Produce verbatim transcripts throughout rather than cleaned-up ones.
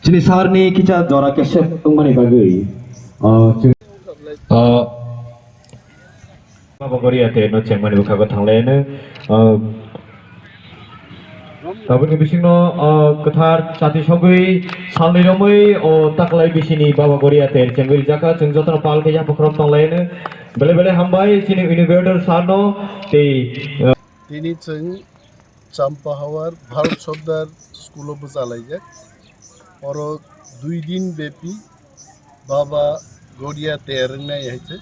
Chini sir ni kisa jora kesep wngmani bagwi, ah, chwng- Ah, Baba Goria Ter no chengmani bwkhago thanglaino, ah, aboni bisingno, ah, kwthar chati sogwi salni romwi o taklai bisini Baba Goria Ter chengwi rijaka, chwng jotono pal khe yapha khorop tonglaino. Belai belai hambai chini innovator sir no tei, ah, Tini chwng Champahawar Bharat Sordar School o bwchalaijak. Oro dui din bepi Baba Goria Ter wngnai hai se.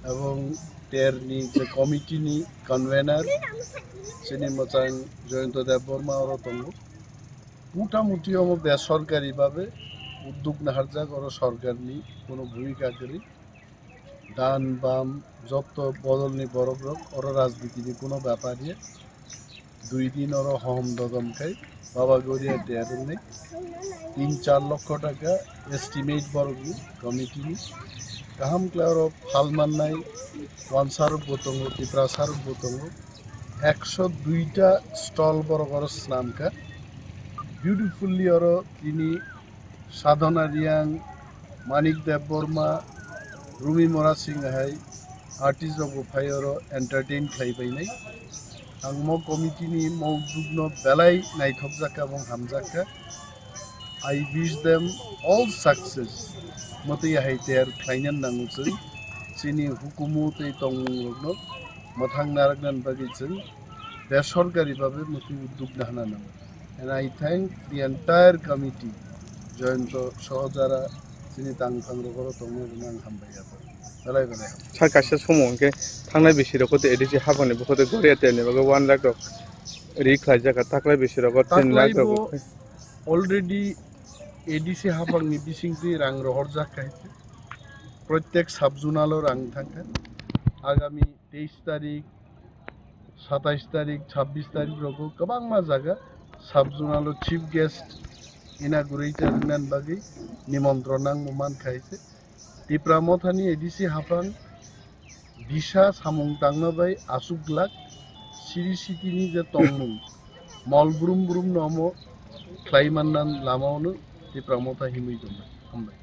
Ebong Ter ni je committee ni convener chini mwchang Jayanta Debbarma oro tongo. Mutamuti omo besorkari babe uddog naharjak, oro sorkar ni kono bhumika kwrwi. Dan bam jotto bodolni borokrok oro rajnitini kuno bepar ya. Dui din oro hohom dodom khai Baba Goria Ter wngnai tin char lokho taka estimate borokni committee ni. Kaham khlai oro phal mannai wansarokbo tongo, tiprasarokbo tongo. Ekso duita stall borok oro swnamkha. Beautifully oro tini Sadhana Riang, Manik Debbarma, Rumi Mora Singh hai artist rok bo phai oro entertain khlai bainai. Ang mo committee ni mokduk no belai naithok jakha, bong hamjakha. I wish them all success. Motwi hai tiyar khlaina nango chwng. Chini hukumu tei tongmung rok no mwthang narwkna bagwi chwng besorkari babe motwi uddog nahana nango. And I thank the entire committee, Jayanta Sahajara, chini tangphang rok oro tongna rwna ang hambai ya. Belai belai hambai. Sir, kaisa somo hwnkhe thangnai bisi rok kote A D C hapang ni bo kote Goria Ter ni bagwi one lakh rok ri khlai jaka, taklai bisi rok tin lakh rok. Taklai bo already A D C hapang ni bising twi rang rohor jak khai. Protek sub zonal o rang thangkha. Agami teis tarik, satais tarik, chabbish tarik rogo kwbangma jaga sub zonal o chief guest inaugurator wngnani bagwi nimontron nangbo mankha hai se. Tipra Mothani A D C haphang bisa samung tangma bai aswk glak, siri sitini je tongmung mol brum brum no omo khlai manna lama ono Tipra Motha himwi tongkha. Hambai.